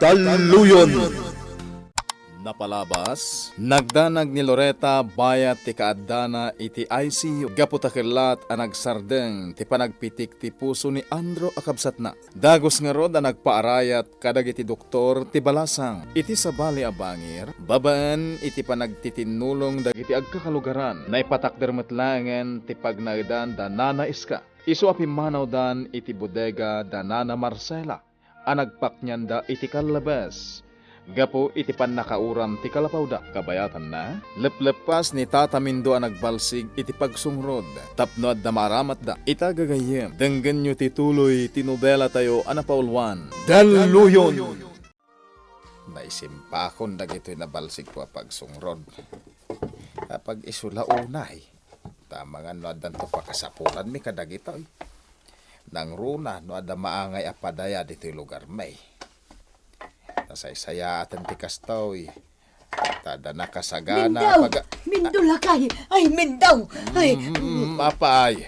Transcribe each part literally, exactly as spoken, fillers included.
Talluyon. Napalabas, nagdanag ni Loretta bayat ti kaaddana iti I C U gapu ta kellat a nagsardeng ti panagpitik ti puso ni Andrew a kabsatna. Dagus ngarud a nagpaarayat kadagiti doktor ti balasang. Iti sabali a bangir, babaen iti panagtitinnulong dagiti agkakalugaran, naipatakder met laengen ti pagnaedan da Nana Iska. Isu a pimmanawdan iti bodega da Nana Marcela a nagpaknianda iti kallabes. Gapu iti pannakauram ti kalapawda, kabayatanna, lepleppas ni Tata Mindo a nagbalsig iti pagsungrod tapno adda maaramatda. Ita gagayyem, denggenyo ti tuloy ti nobelatayo a napauluan, Dalluyon! Naisimpakon dagitoy nabalsigko a pagsungrod. Apag-isu la unay. Ta amangan no addanto pakasapulanmi kadagitoy. Nangruna no adda maangay a padaya ditoy lugarmi. Nasaysayaaten ti kastoy. Ta adda nakasagana a Mindao! paga- Mindo, lakay! Ay, Mindao! Ay! Mm, apay.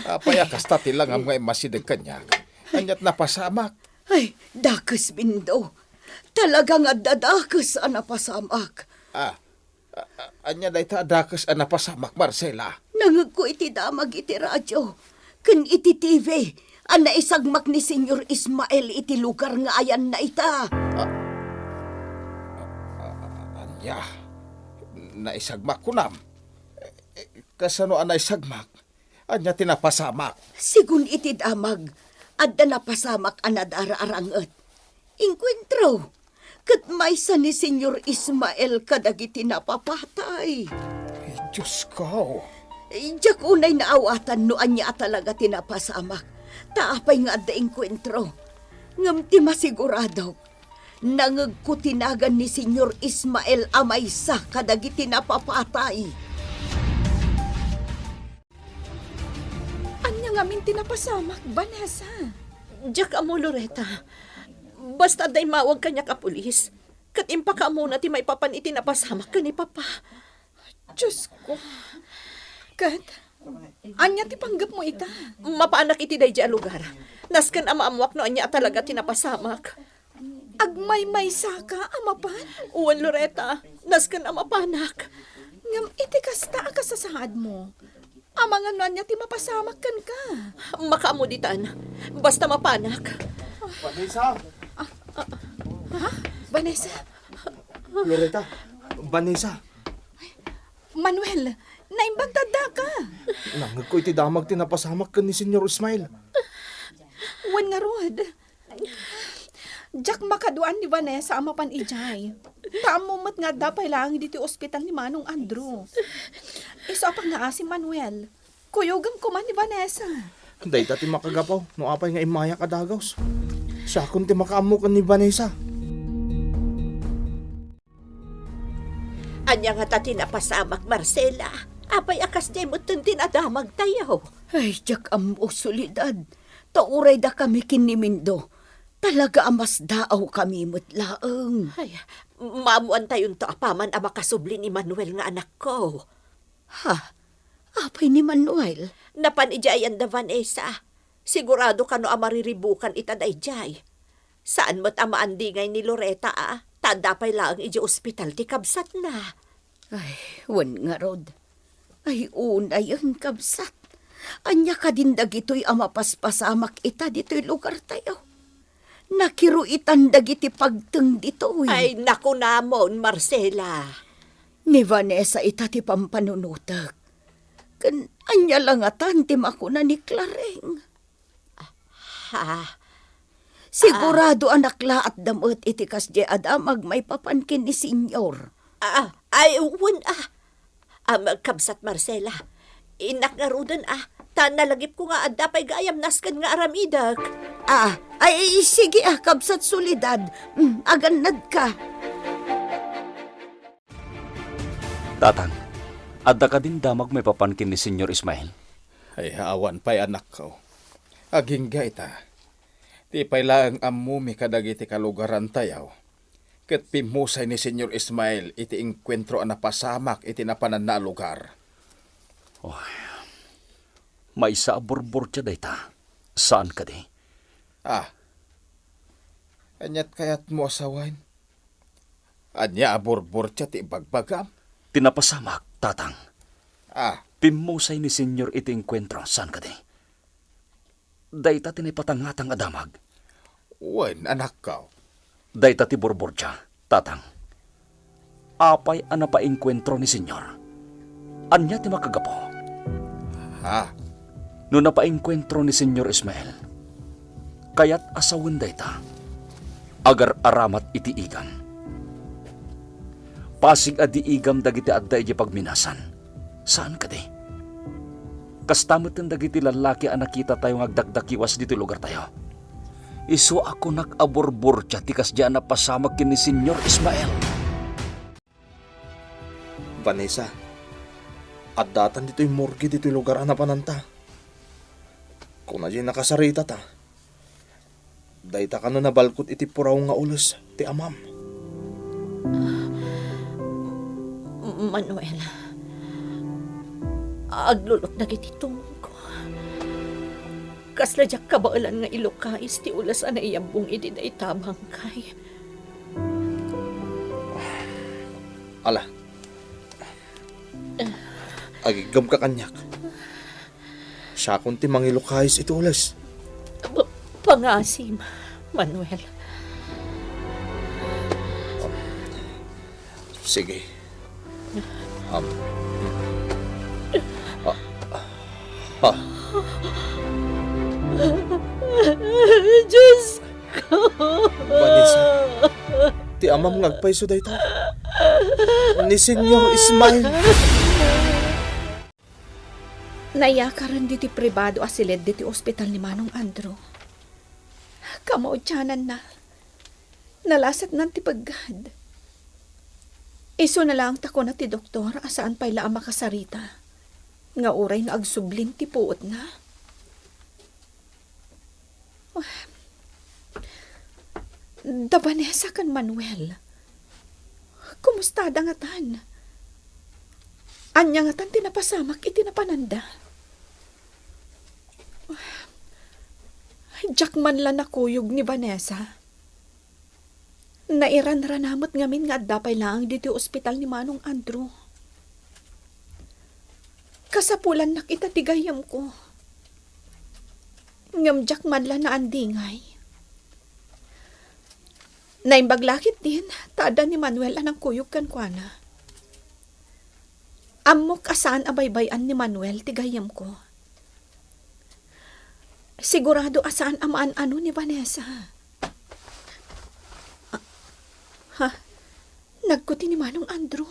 Apay a kasta ti langam nga immasideg kaniak. Aniat napasamak? Ay, dakes, Mindo. Talaga nga adda dakes a napasamak. Ah, a-, a-, ania dayta a dakes a napasamak, Marcela? Nangegko iti damag iti radio ken iti T V a naisagmak ni Señor Ismael iti lugar nga ayanna ita. Ah, ah, ah, ania? Naisagmak, kunam? Eh, eh, kasano a naisagmak? Ania ti napasamak? Sigun iti damag, adda napasamak a nadara a ranget. Enkuentro, ket maysa ni Señor Ismael kadagiti napapatay. Ay, Diosko! Diak unay naawatan no ania a talaga ti napasamak, ta apay nga adda enkuentro. Ngem ti masiguradok, nangegko ti nagan ni Señor Ismael a maysa kadagiti napapatay. Ania ngamin ti napasamak, Vanessa? Diak ammo, Loretta. Basta adda immawag kaniak a pulis, ket impakaammona ti maipapan iti napasamak ken ni Papa. Diosko. Ket, ania ti panggepmo ita? Mapanak iti daydiay a lugar. Nasken a maammuak no ania a talaga ti napasamak. Agmaymaysaka a mapan? Wen, Loretta, nasken a mapanak. Ngem iti kasta a kasasaadmo, amangan no ania ti mapasamak kenka? Makaammo ditan. Basta mapanak. Vanessa! Ha? Vanessa? Loretta, Vanessa. Manuel, naimbag ta addaka. Nangegko iti damag ti napasamak ken ni Señor Ismael. Wen ngarud. Diak makaduan ni Vanessa a mapan idiay. Ta ammo met nga adda pay laeng ditoy ospital ni Manong Andrew. Isu a pangngaasi, Manuel. Kuyogem koma ni Vanessa. Dayta ti makagapu no apay nga immayak a dagus. Siakon ti makaammo ken ni Vanessa. Ania ngata ti napasamak, Marcela? Apay a kasdiay metten ti nadamagtayo? Ay, diak ammo, Soledad. Ta uray dakami ken ni Mindo, talaga a masdaawkami met laeng. Ay, maammoantayonto apaman a makasubli ni Manuel nga anakko. Ha? Apay ni Manuel? Napan idiay ayan da Vanessa. Sigurado kano a mariribukan ita daydiay. Saan met a maandingay ni Loretta a, ta adda pay laeng idiay ospital ti kabsatna. Ay, wen ngarud. Ay, unayen, kabsat. Ania kadin dagitoy a mapaspasamak ita ditoy lugartayo? Nakiruitan dagiti pagteng ditoy. Ay, nakunamon, Marcela. Ni Vanessa ita ti pampanunotek. Ken ania la ngatan ti makuna ni Clareng? Ha? Sigurado a naklaatda met iti kasdiay a damag maipapan ken ni Señor. Ah, ay, wen, ah. Am, Kabsat Marcela, innak ngaruden, ah, ta nalagipko nga adda pay gayam nasken nga aramidek. Ah, ay, sige, ah, Kabsat Soledad. Mm, agannadka. Tatang, adda kadin damag maipapan ken ni Señor Ismael? Ay, awan pay, anakko. Agingga ita. Ti pay laeng ammomi kadagiti kalugarantayo, ket pimmusay ni Señor Ismael iti engkuentro a napasamak iti napananna a lugar. Oy, maysa a burburtia dayta. Saan kadi? Ah. Aniat kayatmo a sawen? Ania a burburtia ti ibagbagam? Ti napasamak, Tatang. Ah. Pimmusay ni Senyor iti engkuentro, saan kadi? Dayta ti naipatangatang a damag. Wen, anakko. Dayta ti burburtia, Tatang. Apay a napaengkuentro ni Senyor? Ania ti makagapu? Ha? No napaengkuentro ni Senyor Ismael, kayat a sawen dayta, agar-aramat iti igam. Pasig a di igam dagiti adda idiay pagminasan. Saan kadi? Kasta metten dagiti lallaki a nakitatayo nga agdakdakiwas ditoy lugartayo. Isu a kunak a burburtia ti kasdi a napasamak ken ni Senyor Ismael. Vanessa, addatan ditoy morgue ditoy lugar a napananta. Kuna diay nakasaritata. Dayta kano nabalkot iti puraw nga ules ti amam? Manuel, aglulok dagiti tumongko. Kasla diak kabaelan nga ilukais ti ules a naiyabbong iti dayta a bangkay. Ala, agiggem ka kaniak. Siakon ti mangilukais iti ules. Pa-, pangasim, Manuel. Sige. Um. Ah. Ah. Diyos ko! Vanessa, ti amam nga agpayso dayta. Ni Senyor Ismael. Nayakaren ditoy pribado a siled ditoy ospital ni Manong Andrew. Kamaudiananna, nalasatnan ti peggad. Isuna laeng ta kuna ti doktor a saan pay la a makasarita, nga uray no agsublin ti puotna. Da Vanessa ken Manuel, kumustada ngatan? Ania ngatan ti napasamak iti napananda? Diak man la nakuyog ni Vanessa. Nairanrana met ngamin nga adda pay laeng ditoy ospital ni Manong Andrew. Kasapulannak ita ti gayyemko. Ngem diak man la naandingay. Naimbag la ketdin ta adda ni Manuel a nangkuyog kenkuana. Ammok a saan a baybay-an ni Manuel ti gayyemko. Sigurado a saan a maan-ano ni Vanessa. Ah, ha? Nagkuti ni Manong Andrew.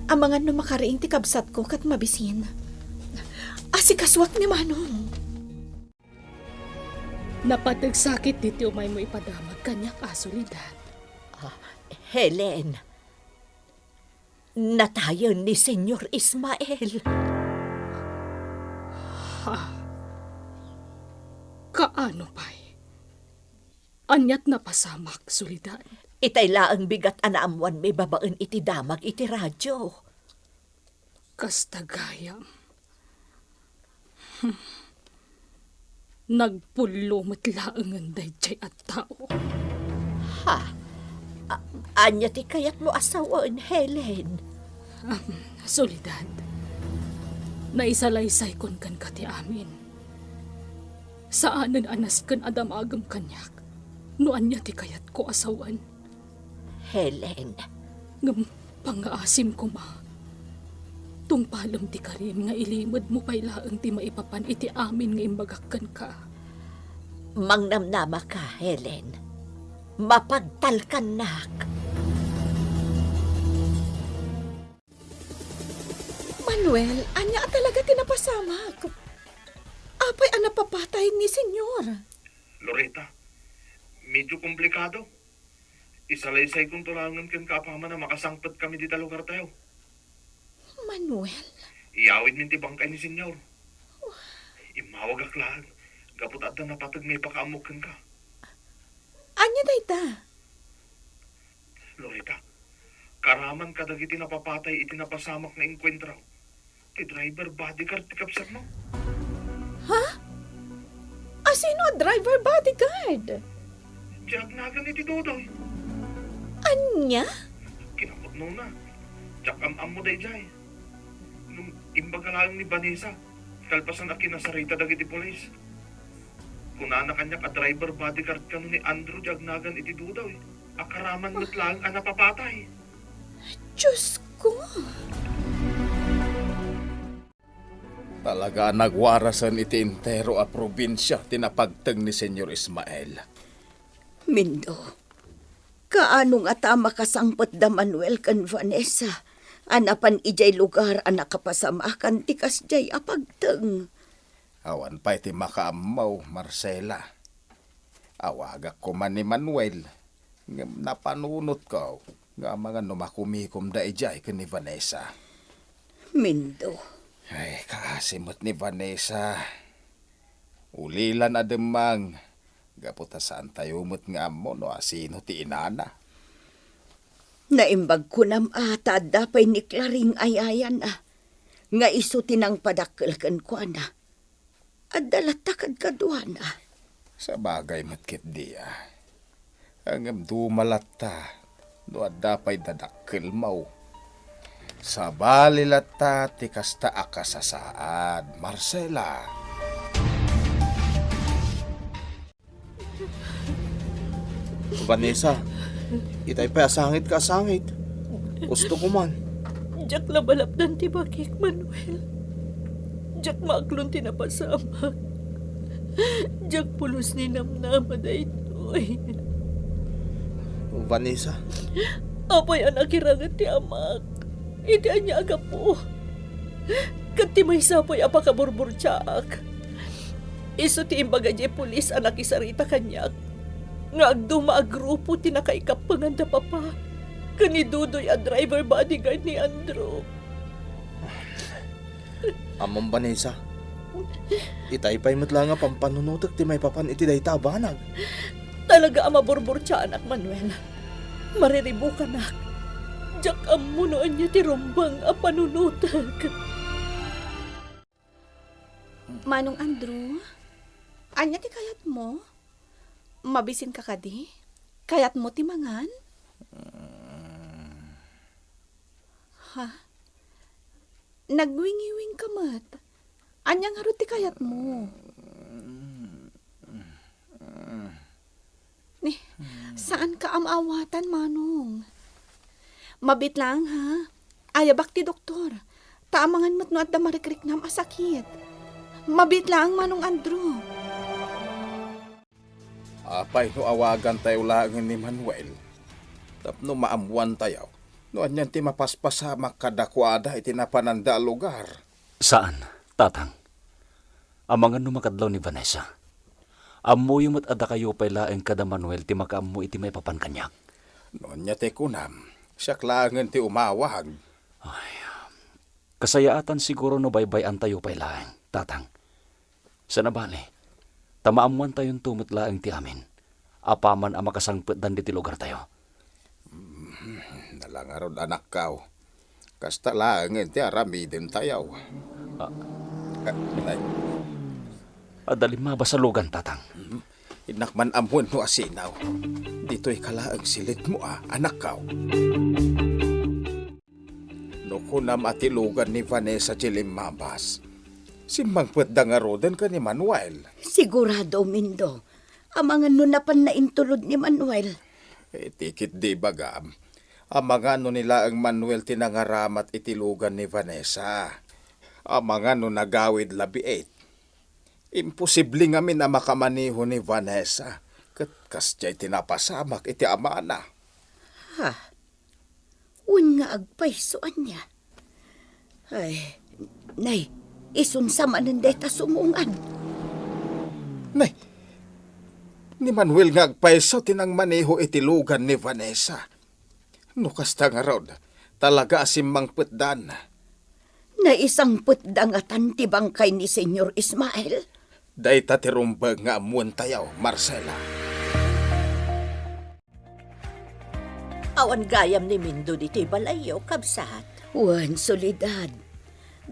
Amangan no makariing ti kabsatko ket mabisin. Asikasuak ni Manong. Napateg sakit ditoy umaymo ipadamag kaniak a Soledad. Ah, Helen, natayen ni Senyor Ismael. Ha? Kaano pay? Aniat napasamak, Soledad? Itay laeng bigat a naammoanmi babaen iti damag iti radio. Kasta gayam. Nagpullo met laengen daydiay a tao. Ha? A-, ania ti kayatmo a sawen, Helen? Am, Soledad, naisalaysayko kenka ti amin. Saanen a nasken a damagem kaniak no ania ti kayatko a sawen. Helen. Ngem pangngaasim koma. Tungpalem ti karim nga ilimedmo pay laeng ti maipapan iti amin nga imbagak kenka. Mangnamnamaka, Helen. Mapagtalkannak. Manuel, ania a talaga ti napasamak? Apay a napapatay ni Senyor? Loretta, medyo komplikado. Isalaysaykonto laengen kenka apaman a makasangpetkami dita lugartayo. Manuel? Iyawidmin ti bangkay ni Senyor. Immawagak laeng gapu ta adda napateg nga ipakaammok kenka. Ania dayta? Loretta, karaman kadagiti napapatay iti napasamak nga engkuentro, ti driver bodyguard ti kabsatmo. Ha? Asino a driver bodyguard? Ti agnagan iti Dodoy. Ania? Kinapudnona. Diak am-ammo daydiay. Ngem imbaga laeng ni Vanessa, kalpasan a kinasarita dagiti pulis. Kunana kaniak a driver bodyguard kano ni Andrew ti agnagan iti Dodoy. Akaraman met laeng a napapatay. Diyos ko! Talaga a nagwarasen iti entero a probinsia ti napagteng ni Señor Ismael. Mindo, kaano ngata a makasangpet da Manuel ken Vanessa a napan idiay lugar a nakapasamakan ti kasdiay a pagteng? Awan pay ti makaammo, Marcela. Awagak koma ni Manuel, ngem napanunotko nga amangan no makumikomda idiay ken ni Vanessa. Mindo. Ay, kaasi met ni Vanessa. Ulilan a demmang, gapu ta saantayo met nga ammo no asino ti inana. Naimbag kunam a ta adda pay ni Claring ayayana, nga isu ti nangpadakkel kenkuana. Adda latta kadkaduana. Sabagay met ketdi a. Ngem duma latta no adda pay dadakkelmo. Sabali latta ti kasta a kasasaad, Marcela. Vanessa, itay pay a sangit ka a sangit. Usto ko man. Diak labalabdan ti bagik, Manuel. Diak maaklon ti napasamak. Diak pulos ni namnama daytoy. Vanessa? Apay a nakiranget ti amak? Iti ania a gapu? Ket ti maysa pay a pakaburburtiaak, isu ti imbaga diay pulis a nakisarita kaniak nga agduma a grupo ti nakaikappengan da Papa ken ni Dudoy a driver bodyguard ni Andrew. Ammom, Vanessa, itay pay met la nga pampanunotek ti maipapan iti dayta a banag. Talaga a maburburtiaanak, Manuel. Mariribukanak. Diak ammo no ania ti rumbeng a panunotek. Manong Andrew, ania ti kayatmo? Mabisinka kadi? Kayatmo ti mangan? Ha? Nagwingiwing ka met. Ania ngarud ti kayatmo? Ni, saanka a maawatan, Manong. Mabiit laeng, ha? Ayabak ti doktor. Ta amangan met no adda marikriknam a sakit. Mabiit laeng, Manong Andrew. Apay no awagantayo laengen ni Manuel tapno maammoantayo no anian ti mapaspasamak kadakuada iti napananda a lugar? Saan, Tatang. Amangan no makadlaw ni Vanessa. Ammoyo met a dakayo pay laeng kada Manuel ti makaammo iti maipapan kaniak. No ania ti kunam, siak laengen ti umawag. Ay, kasayaatan siguro no baybay-antayo pay laeng, Tatang. Saan a bale, ta maammoantayonto met laeng ti amin, apaman a makasangpetdan ditoy lugartayo. Mm, nalangarod, anakko. Kasta laengen ti aramidentayo. Ah. Ah, ay. Adda limmabas a lugan, Tatang. Mm, innak man ammoen no asino. Ditoy ka laeng silidmo, a, anakko. No kunam a ti lugan ni Vanessa ti limmabas, simmangpetda ngaruden ken ni Manuel. Sigurado, Mindo. Amangan no napanna intulod ni Manuel. Iti ketdi ibagam, amangan no ni laeng Manuel ti nangaramat iti lugan ni Vanessa. Amangan no nagawid la biit. Imposible ngamin a makamaneho ni Vanessa, ket kasdiay ti napasamak iti amana. Ha? Wen nga agpayso ania? Ay, nay, isunsa manen dayta sumungan. Nay, ni Manuel nga agpayso ti nangmaneho iti lugan ni Vanessa. No kasta ngarud, talaga a simmangpetdan. Naisangpetda ngatan ti bangkay ni Señor Ismael? Dayta ti rumbeng nga ammoentayo, Marcela. Awan gayam ni Mindo ditoy balayyo, kabsat. Wen, Soledad.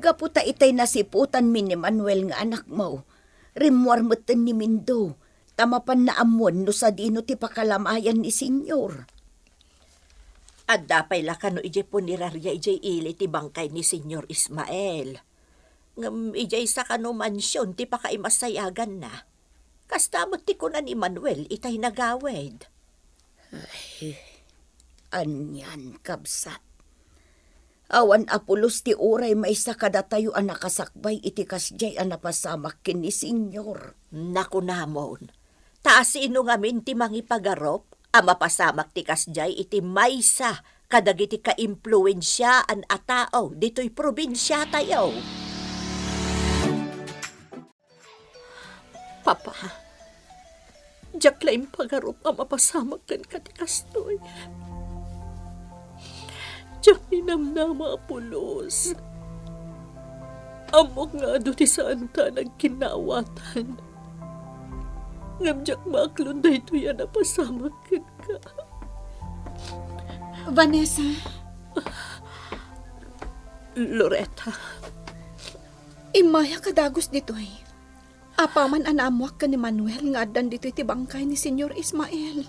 Gapu ta itay nasiputanmi ni Manuel nga anakmo, rimmuar metten ni Mindo, ta mapanna ammoen no sadino ti pakalamayan ni Senyor. Adda pay la kano idiay puneraria idiay ili ti bangkay ni Senyor Ismael. Ngem idiay sakano mansion ti pakaimasayaganna. Kasta met ti kuna ni Manuel itay nagawid. Ay, anian, kabsat. Awan a pulos ti uray maysa kadatayo a nakasakbay iti kasdiay a napasamak ken ni Senyor. Nakunamon, ta asino ngamin ti mangipagarup a mapasamak ti kasdiay iti maysa kadagiti kaimpluensiaan a tao ditoy probinsiatayo? Papa, diak la impagarup a mapasamak kenka ti kastoy. Diak ninamnama a pulos. Ammok nga adu ti saanta a nagkinnaawatan. Ngem diak maaklon daytoy a napasamak kenka. Vanessa. Loretta. Immayak a dagus ditoy. Apaman a naammoak ken ni Manuel nga addan ditoy ti bangkay ni Senyor Ismael.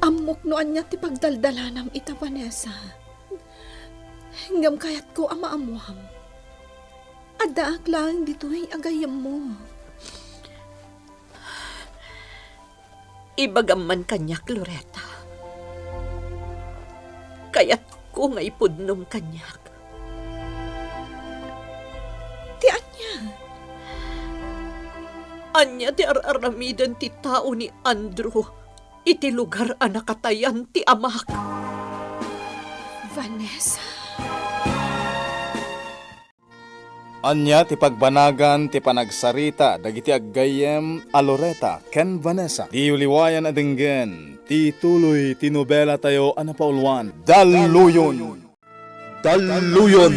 Ammok no ania ti pagdaldalanam ita, Vanessa. Ngem kayatko a maammoam. Addaak laeng ditoy a gayyemmo. Ibagam man kaniak, Loretta. Kayatko nga ipudnom kaniak. Ti ania? Ania ti ar-aramiden ti tao ni Andrew iti lugar a nakatayan ti amak? Vanessa? Ania ti pagbanagan ti panagsarita dagiti aggayyem a Loretta ken Vanessa? Diyo liwayan a denggen ti tuloy ti nobelatayo a napauluan, Dalluyon! Dalluyon!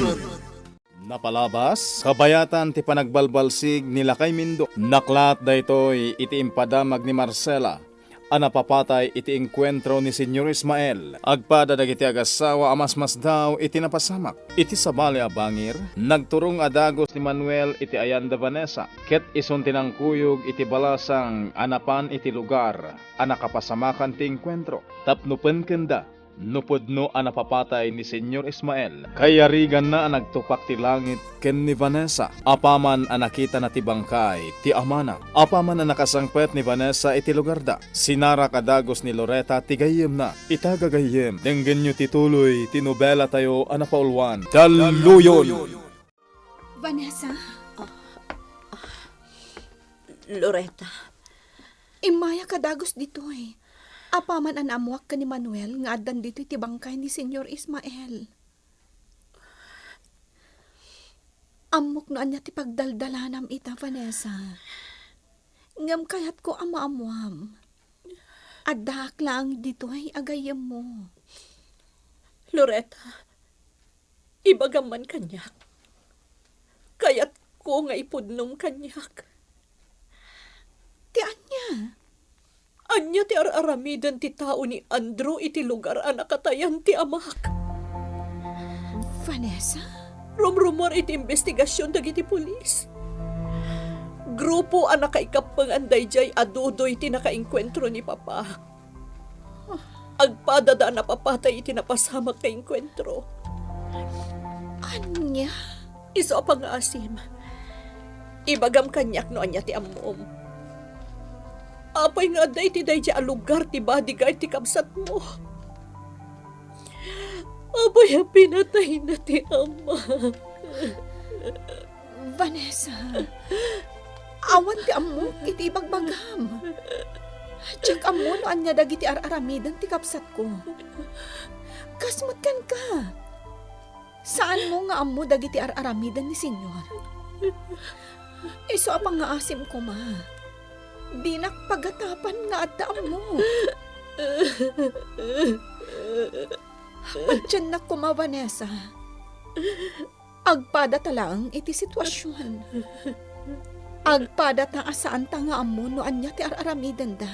Napalabas, kabayatan ti panagbalbalsig ni Lakay Mindo. Naklaat daytoy iti impadamag ni Marcela a napapatay iti engkuentro ni Senyor Ismael. Agpada dagiti agassawa a masmasdaw iti napasamak. Iti sabali a bangir, nagturong a dagus ni Manuel iti ayan da Vanessa, ket isun ti nangkuyog iti balasang a napan iti lugar a nakapasamakan ti engkuentro tapno penkenda no pudno a napapatay ni Senyor Ismael. Kayariganna a nagtupak ti langit ken ni Vanessa apaman a nakitana ti bangkay ti amana. Apaman a nakasangpet ni Vanessa iti lugarda, sinarak a dagus ni Loretta ti gayyemna. Ita gagayyem, denggenyo ti tuloy ti nobelatayo a napauluan, Dalluyon! Vanessa? Loretta. Immayak a dagus ditoy. Apaman a naammoak ken ni Manuel nga addan ditoy ti bangkay ni Senyor Ismael. Ammok no ania ti pagdaldalanam ita, Vanessa. Ngem kayatko a maammoam. Addaak laeng ditoy a gayyemmo. Loretta, ibagam man kaniak. Kayatko nga ipudnom kaniak. Ti ania? Ania ti ar-aramiden ti tao ni Andrew iti lugar a nakatayan ti amak? Vanessa? Rumrumuar iti imbestigasion dagiti pulis. Grupo a nakaikappengan daydiay a dudoy ti nakaengkuentro ni Papa. Agpadada a napapatay iti napasamak nga engkuentro. Ania? Isu a pangngaasim, ibagam kaniak no ania ti ammom. Apay nga adda iti daydiay a lugar ti bodyguard ti kabsatmo? Apay a pinatayna ti ama? Vanessa, awan ti ammok iti ibagbagam. Diak ammo no ania dagiti ar-aramiden ti kabsatko. Kas met kenka. Saanmo nga ammo dagiti ar-aramiden ni Senyor. Isu a pangngaasim koma. Dinak pagatapan nga adda ammo. Patiennak koma, Vanessa. Agpadata laeng iti situasion. Agpadata a saanta nga ammo no ania ti ar-aramidenda.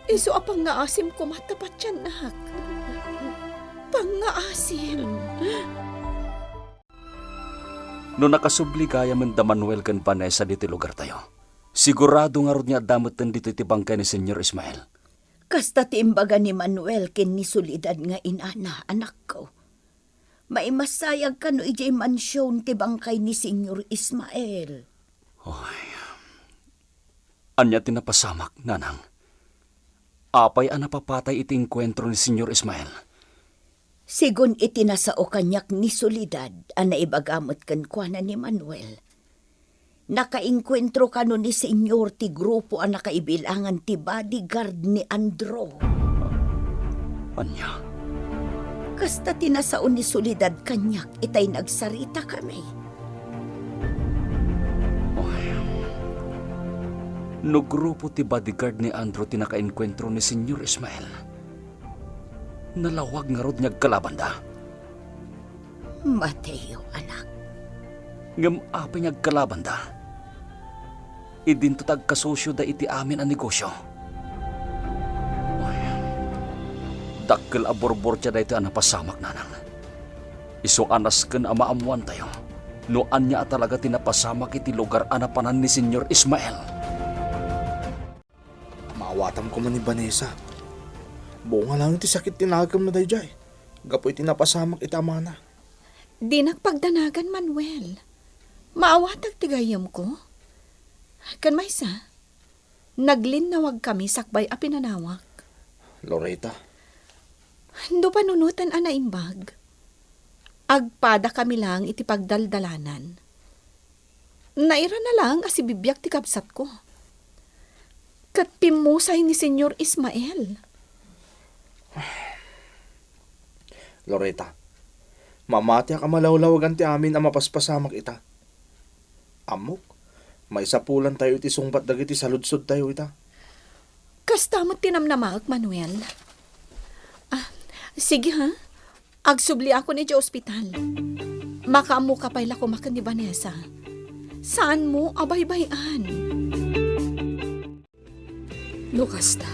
Isu a pangngaasim koma ta patiennak. Pangngaasim. No nakasubli gayamen da Manuel ken Vanessa ditoy lugartayo, sigurado ngarud nga adda metten ditoy ti bangkay ni Señor Ismael. Kasta ti imbaga ni Manuel ken ni Soledad nga inana, anakko. Maimassayag kano idiay mansion ti bangkay ni Señor Ismael. Oy. Ania ti napasamak, nanang? Apay a napapatay iti enkuentro ni Señor Ismael? Sigun iti nasao kaniak ni Soledad a naibaga met kenkuana ni Manuel, nakaenkuentro kano ni Señor ti grupo a nakaibilangan ti bodyguard ni Andrew. Ania? Kasta ti nasao ni Soledad kaniak itay nagsaritakami. Oy. No grupo ti bodyguard ni Andrew ti nakaenkuentro ni Señor Ismael, nalawag ngarud nga agkalabanda? Mateo, anak. Ngem apay nga agkalabanda? Idinto ta agkasosioda iti amin a negosio. Oy. Dakkel a burburtia daytoy a napasamak, nanang. Isu a nasken a maammoantayo no ania a talaga ti napasamak iti lugar a napanan ni Señor Ismael. Maawatam koma ni Vanessa. Bunga laeng ti sakit ti nakemna daydiay gapu iti napasamak iti amana. Dinak pagdanagan, Manuel. Maawatak ti gayyemko. Ken maysa, naglinnawagkami sakbay a pinanawak. Loretta. No panunoten a naimbag, agpadakami laeng iti pagdaldalanan. Nairana laeng a sibibiag ti kabsatko. Ket pimmusay ni Señor Ismael. Loretta, mamatiak a malawlawagan ti amin a mapaspasamak ita. Ammok, maisapulantayo iti sungbat dagiti saludsodtayo ita. Kasta met ti namnamaek, Manuel. Ah, sige ha. Agsubliakon idiay ospital. Makaammoka pay la koma ken ni Vanessa. Saanmo a baybay-an. No kasta,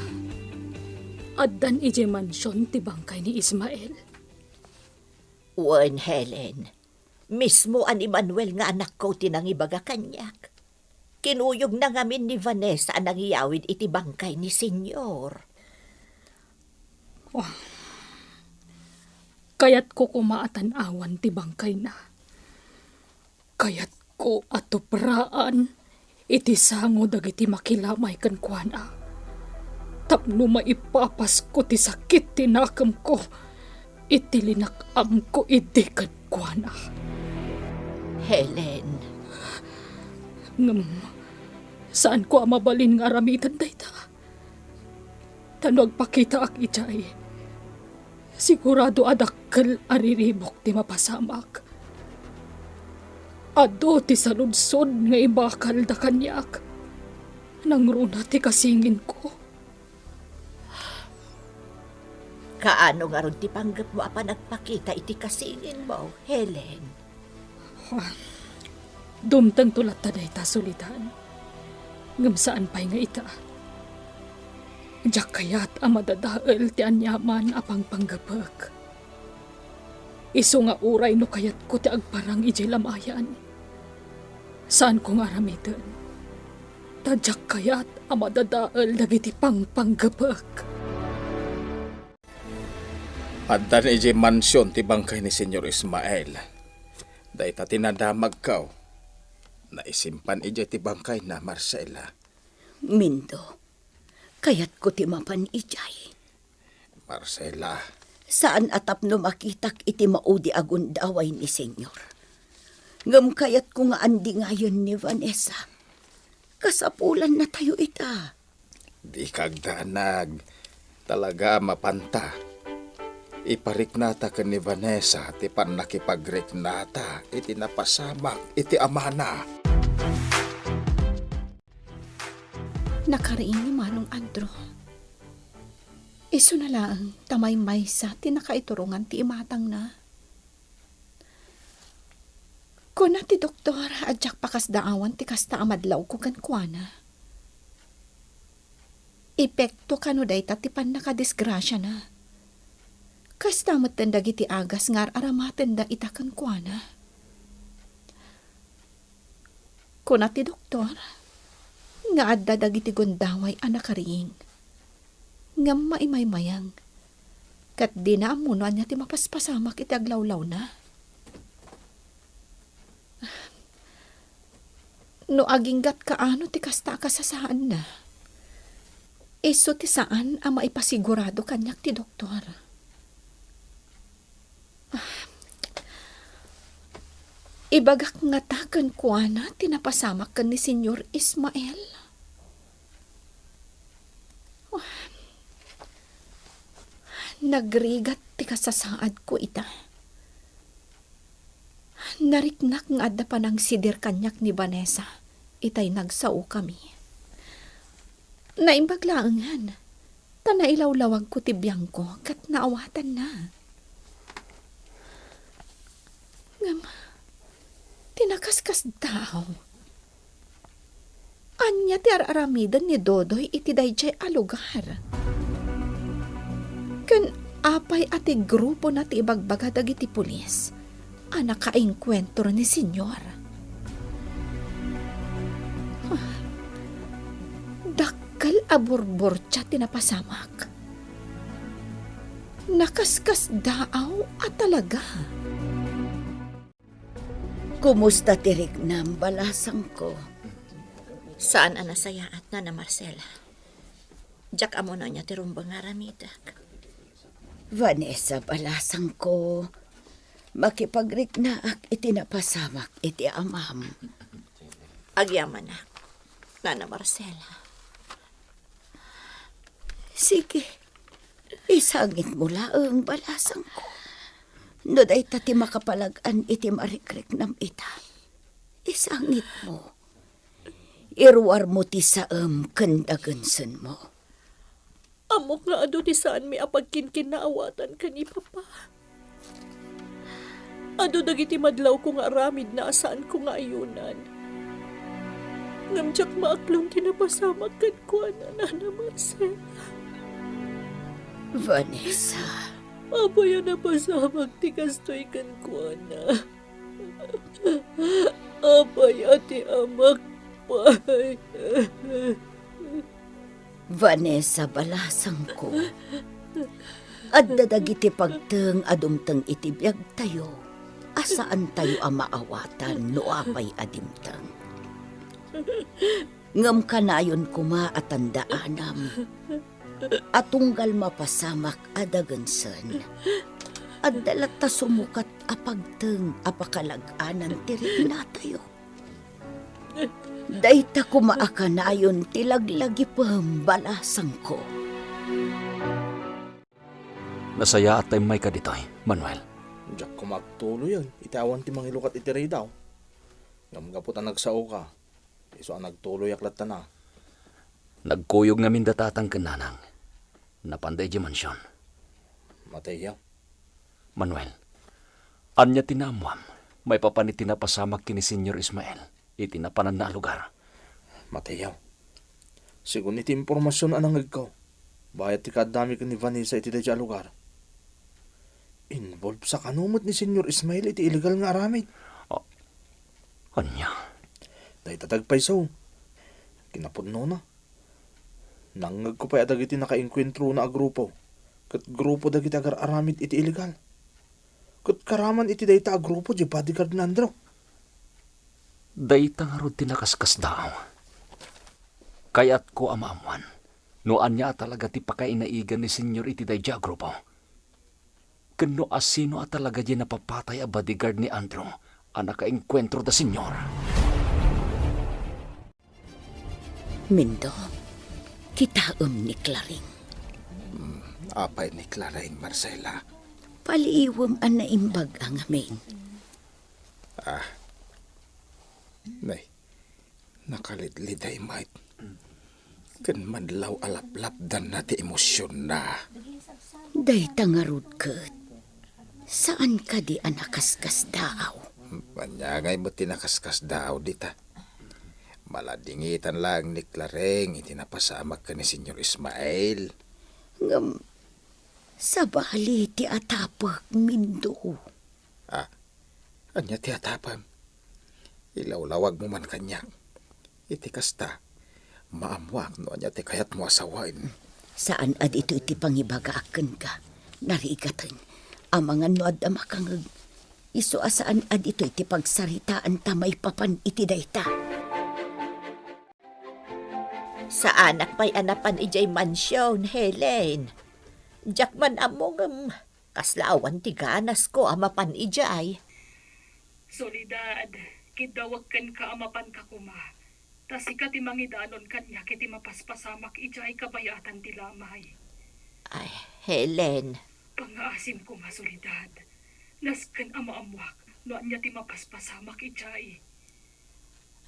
addan idiay mansion ti bangkay ni Ismael? Wen, Helen. Mismo a ni Manuel nga anakko ti nangibaga kaniak. Kinuyogna ngamin ni Vanessa a nangiyawid iti bangkay ni Señor. Oh. Kayatko koma a tan-awan ti bangkayna. Kayatko a tupraan iti sango dagiti makilamay kenkuana, tapno maipapasko ti sakit ti nakemko iti linak-amko idi kenkuana. Helen. Ngem saanko a mabalin nga aramiden dayta. Ta no agpakitaak idiay, sigurado a dakkel a riribuk ti mapasamak. Adu ti saludsod nga ibakalda kaniak. Nangruna ti kasinginko. Kaano ngarud ti panggepmo a panagpakita iti kasinginmo, Helen? Dumtengto latta dayta, Soledad. Ngem saan pay nga ita. Diak kayat a madadael ti aniaman a pangpanggepek. Isu nga uray no kayatko ti agparang idiay lamayan, saanko nga aramiden. Ta diak kayat a madadael dagiti pangpanggepek. Addan idiay mansion ti bangkay ni Señor Ismael. Dayta ti nadamagko. Naisimpan idiay ti bangkayna, Marcela. Mindo, kayatko ti mapan idiay. Marcela. Saan a tapno makitak iti maudi a gundaway ni Señor. Ngem kayatko nga andingayen ni Vanessa. Kasapulannatayo ita. Dika agdanag. Talaga a mapanta. Ipariknata ken ni Vanessa ti pannakipagriknata iti napasamak iti amana. Nakariing ni Manong Andrew. Isuna laeng ta maymaysa ti nakaiturongan ti imatangna. Kuna ti doktor a diak pakasdaawan ti kasta a madlawko kenkuana. Epekto kano dayta ti pannakadisgrasiana. Kasta metten dagiti agas nga ar-aramatenda ita kenkuana. Kuna ti doktor nga adda dagiti gundaway a nakariing. Ngem maimaymayeng, ket dina ammo no ania ti mapaspasamak iti aglawlawna. No aginggat kaano ti kasta a kasasaadna, isu ti saan a maipasigurado kaniak ti doktor. Ibagak ngata kenkuana ti napasamak ken ni Señor Ismael. Nagrigat ti kasasaadko ita. Nariknak nga adda panangsidir kaniak ni Vanessa itay nagsaokami. Naimbag laengen, ta nailawlawagko ti biangko ket naawatanna. Ngem, ti nakaskasdaaw, ania ti ar-aramiden ni Dodoy iti daydiay a lugar? Ken apay a ti grupona ti ibagbaga dagiti pulis a nakaengkuentro ni Señor? Ah, dakkel a burburtia ti napasamak. Nakaskasdaaw a talaga. Kumusta ti riknam, balasangko? Saan a nasayaat, Nana Marcela. Diak ammo no ania ti rumbeng nga aramidek. Vanessa, balasangko, makipagriknaak iti napasamak iti amam. Agyamanak, Nana Marcela. Sige, isangitmo laeng, balasangko. No dayta ti makapalag-an iti marikriknam ita, isangitmo. Iruarmo ti saem ken dagensenmo. Ammok nga adu ti saanmi a pagkinkinnaawatan ken ni Papa. Adu dagiti madlawko nga aramidna a saanko nga ayunan. Ngem diak maaklon ti napasamak kenkuana, Nana Marcela. Vanessa. Apay a napasamak ti kastoy kenkuana? Apay a ti amak pay? Vanessa, balasangko, adda dagiti pagteng a dumteng iti biagtayo a saantayo a maawatan no apay a dimteng. Ngem kanayon koma a tandaanam a tunggal mapasamak a dagensen, adda latta sumukat a pagteng a pakalag-anan ti riknatayo. Dayta koma a kanayon ti laglagipem, balasangko. Nasayaat ta immayka ditoy, Manuel. Diak koma agtuloyen iti awan ti mangilukat iti ridaw. Ngem gapu ta nagsaoka, isu a nagtuloyak latta na. Nagkuyog ngamin da tatang ken nanang. Napanda idiay mansion. Mateo. Manuel, ania ti naammuam maipapan iti napasamak ken ni Señor Ismael iti napananna a lugar? Mateo, segun iti impormasion a nangngegko, bayat ti kaaddami ken ni Vanessa iti daydiay a lugar. Involve sa kano met ni Señor Ismael iti illegal nga aramid. A-, ania? Dayta ti agpayso. Kinapudnona, nangngegko pay a dagiti nakaengkuentrona a grupo ket grupo dagiti agar-aramid iti illegal. Ket karaman iti dayta a grupo ti bodyguard ni Andrew. Dayta ngarud ti nakaskasdaaw. Kayatko a maammuan no ania a talaga ti pakainaigan ni Señor iti daydiay a grupo. Ken no asino a talaga diay napapatay a bodyguard ni Andrew a nakaengkuentro da Señor. Mindo, kitaem ni Claring. Hmm, apay ni Claring, Marcela? Paliiwem a naimbag a ngamin. Ah. Nay, nakalidliday met. Ken madlaw a laplapdanna ti emosionna. Dayta ngarud ket, saan kadi a nakaskasdaaw? Ania ngay met ti nakaskasdaaw dita? Maladingitan laeng ni Claring iti napasamak ken ni Señor Ismael. Ngem, sabali ti atapek, Mindo. Ah, ania ti atapem? Ilawlawagmo man kaniak. Iti kasta, maammoak no ania ti kayatmo a sawen. Saan a ditoy ti pangibagaak kenka. Narigaten, amangan no adda makangeg. Isu a saan a ditoy ti pagsaritaanta maipapan iti dayta. Saanak pay a napan idiay mansion, Helen. Diak man ammo ngem kasla awan ti ganasko a mapan idiay. Soledad, kiddawek kenka a mapanka koma. Ta sika ti mangidanon kaniak iti mapaspasamak idiay kabayatan ti lamay. Ay, Helen. Pangngaasim koma, Soledad. Nasken a maammoak no ania ti mapaspasamak idiay.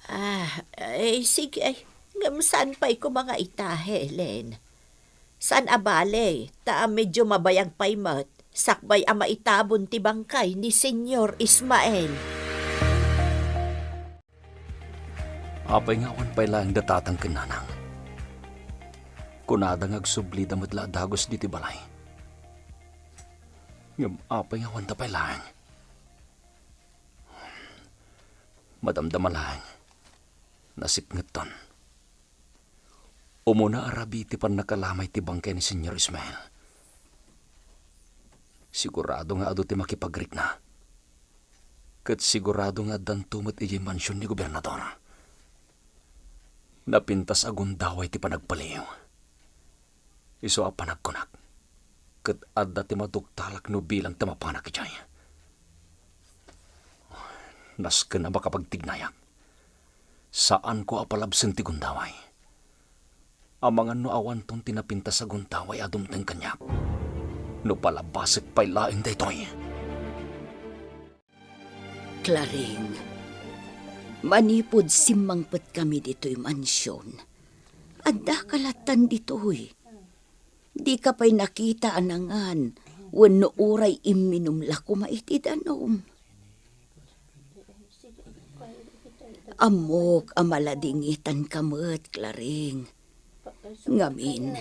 Ah, ay, sige, ay. Ngem saan pay koma nga ita, Helen? Saan a bale, ta medio mabayag pay met, sakbay a maitabon ti bangkay ni Señor Ismael. Apay nga awan pay laeng da tatang ken nanang? Kunada nga agsublida met la a dagus ditoy balay. Ngem apay nga awan da pay laeng? Madamdama laeng. Nasipngetton. Umuna a rabii ti pannakalamay ti bangkay ni Señor Ismael. Sigurado nga adu ti makipagrikna. Ket sigurado nga addanto met idiay mansion ni gobernador. Napintas a gundaway ti panagpaliiw. Isu a panagkunak, ket adda ti maduktalak no bilang ti mapanak idiay. Nasken a makapagtignayak. Saanko a palabsen ti gundaway. Amangan no awanton ti napintas a gundaway a dumteng kaniak. No palabasek pay laeng daytoy. Claring, manipud simmangpetkami ditoy mansion, addaka lattan ditoy. Dika pay nakita a nangan wenno uray imminum la koma iti danum. Ammok a maladingitanka met, Claring. Ngamin,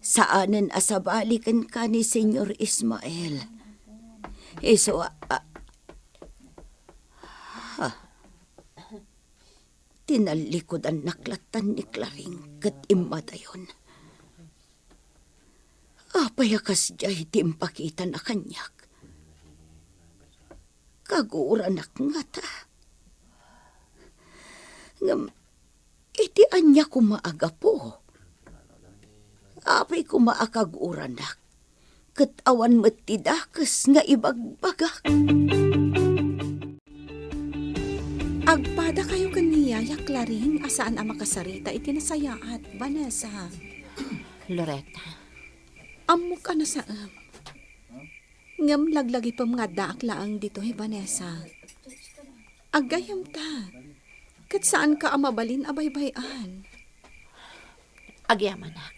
saanen a sabali kenka ni Señor Ismael. Isu a, a, ha. Tinallikudannak lattan ni Claring ket immadayon. Apay a kasdiay ti impakitana kaniak? Kaguranak ngata. Ngem iti ania koma a gapu? Apay koma a kaguranak, ket awan met ti dakes nga ibagbagak. Agpadakayo ken ni Yaya Claring a saan a makasarita iti nasayaat, Vanessa. Loretta. Ammok a nasaem. Ngem laglagipem nga addaak laeng ditoy, Vanessa. Aggayyemta, ket saanka a mabalin a baybay-an. Agyamanak.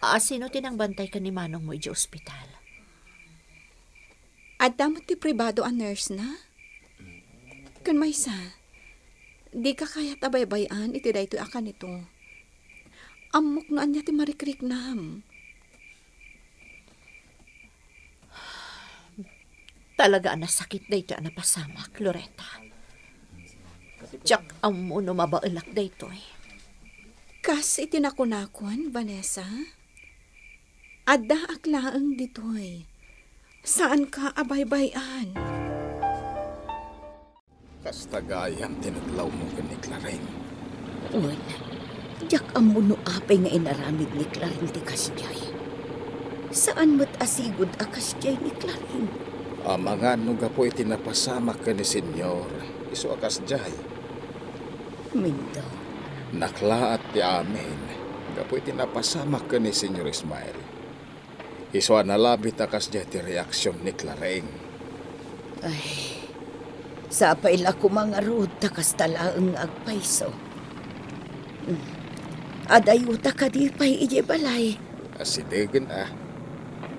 A, sino ti nangbantay ken ni manongmo idiay ospital? Adda met ti pribado a nurse na? Ken maysa, dika kayat a baybay-an iti daytoy a kanito. Ammok no ania ti marikriknam. Talaga a nasakit daytoy a napasamak, Loretta. Diak ammo no mabaelak daytoy. Kas iti nakunakon, Vanessa, addaak laeng ditoy. Saanka a baybay-an. Kasta gayam ti naglawmo ken ni Claring. Wen, diak ammo no apay nga inaramid ni Claring ti kasdiay. Saan met a sigud a kasdiay ni Claring. Amangan no gapu iti napasamak ken ni Señor, isu a kasdiay. Mindo. Naklaat ti amin gapu iti napasamak ken ni Señor Ismael. Isu a nalabit a kasdiay ti reaksion ni Claring. Ay, sapay la koma ngarud ta kasta laeng nga agpayso. Hmm. Adayota kadi pay idiay balay? Asidegen a.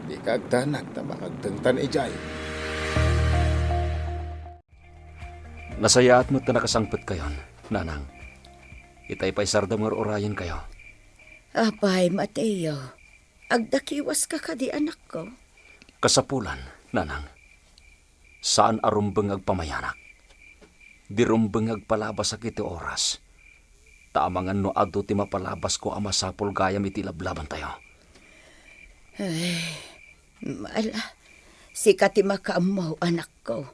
Dika agdanag ta makagtengtan idiay. Nasayaat met ta nakasangpetkayon, Nanang. Itay pay sardem nga ur-urayenkayo. Apay, Mateo, agdakiwaska kadi, anakko? Kasapulan, Nanang. Saan a rumbeng nga agpamayanak. Di rumbeng nga agpalabasak iti oras. Ta amangan no adu ti mapalabasko a masapul gayam iti lablabantayo. Ay, Mala, sika ti makaammo, anakko.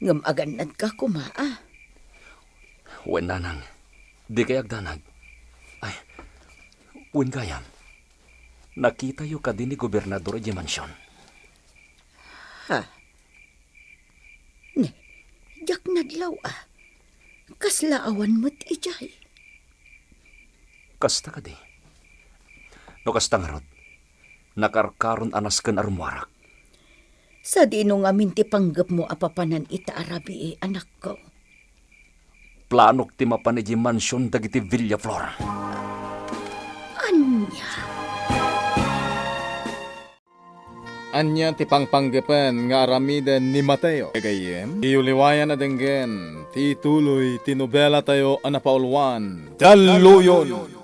Ngem agannadka koma, a. Wen, nanang, dikay agdanag. Ay, wen gayam, nakitayo kadi ni gobernador idiay mansion? Ha? Ne, diak nadlaw, a. Kasla awan met idiay. Kasta kadi? No kasta ngarud, nakarkaron a nasken a rummuarak. Sadino ngamin ti panggepmo a papanan ita a rabii, anakko? Planok ti mapan idiay mansion dagiti Villaflor. Ania? Ania ti pangpanggepen nga aramiden ni Mateo? Gagayyem, iuliwayan a denggen ti ituloy ti nobelatayo a napauluan, Dalluyon!